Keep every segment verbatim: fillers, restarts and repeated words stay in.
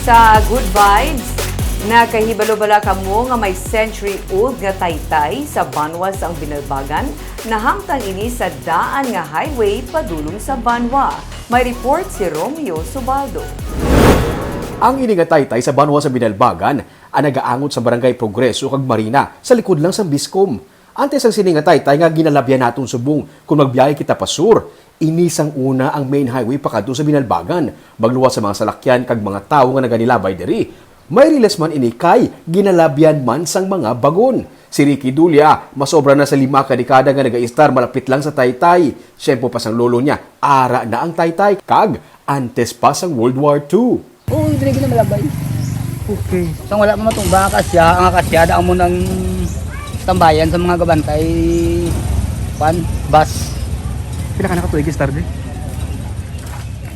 Sa Good Vibes, nakahibalo bala kamo nga may century-old nga taytay sa banwa sang Binalbagan? Nahamtang ini sa daan nga highway padulong sa banwa. May report si Romeo Subaldo. Ang ini nga taytay sa banwa sa Binalbagan ang nagaangot sa Barangay Progreso kag Marina, sa likod lang sang Biscom. Antes ang sini nga taytay nga ginalabyan naton subong kon magbiyahe kita pa sur, ini sang una ang main highway pakadto sa Binalbagan, magluwas sa mga salakyan kag mga tawo nga naganilabay diri. May riles man ini kay ginalabyan man sang mga bagon. Si Ricky Dulia, masobra na sa lima ka dekada nga nagaistar malapit lang sa taytay. Tiyempo pa sang lolo niya, ara na ang taytay, kag antes pa sang World War Two. Oo, diri gina malabay. Okay. Sang wala pa matumba ang akasya, ang akasya, daan mo nang tambayan sa mga gabantay, kwan, bus. Pila ka nakatuig, Star, di?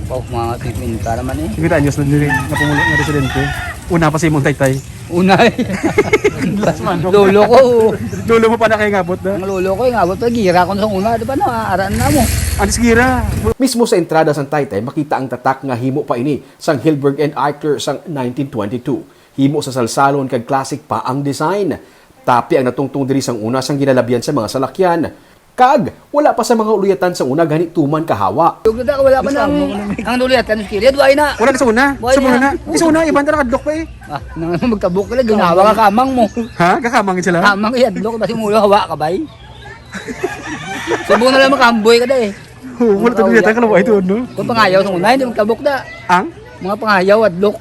Wow, mga fifteen ka naman eh. Fifteen anyos na diri, napumulo nga residente. Una pa sa imong taytay. Una eh. Lolo ko. Lolo mo pa na kay ngabot na? Ang lolo ko, eh, ngabot pa, gira ko sa una, di ba na, aran na mo. Anis gira. Mismo sa entrada sang taytay, makita ang tatak nga himo pa ini sang Hilberg and Eichler sang nineteen twenty-two. Himo sa salsalon kag classic pa ang design. Tapi ang natungtong diri sang una sang ginalabyan sa mga salakyan. Kag wala pa sa mga uluyatan sang una gani tuman kahawa. Tugda ka, wala pa na ang, ang uluyatan, Miss Kiri. Duay na. Wala na sa una. Duay Sa una na. na. Sa una, iban talaga kadlok pa eh. Ah, nang magkabok ka lang, ginawa ka kamang mo. Ha? Kakamangin sila? Kamang iya, adlok, basi mulo, hawa ka, bay. Subong na lang makamboy ka da eh. Oh, wala Wala, taguyatan wala. ka lang, ay, doon, no? Kung pangayaw sa una, hindi magkabok da. Ang? Mga pangayaw, adlok.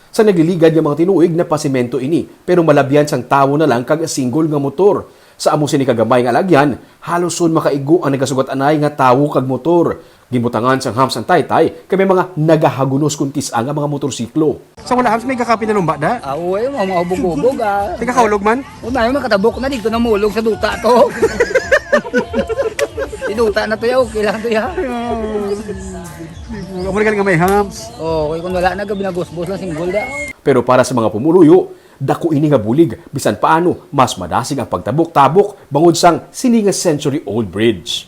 Sa nagliligad nga mga tinuig, napasimento ini, pero malabyan sang tawo na lang kag single nga motor. Sa amo sini kagamay nga alagyan, halos son makaigo ang nagasugat anay nga tawo kag motor. Ginbutangan sang humps ang taytay, kay may mga nagahagunos kon tis-a nga mga motorsiklo. Sa wala humps, may gakapi na lumba, da? Ah, uy, mga, mga hubog-hubog, ah. Tigakaulog man? O, may makatabok na dito na mulog sa duta to. Di duta na to ya, okay lang to ya. Amo na galing nga may humps. Oh, kay kung wala na, gabi na gusbos lang single da. Pero para sa mga pumuluyo, dako ini nga bulig, bisan paano, mas madasig ang pagtabok-tabok bangod sang sini nga century-old bridge.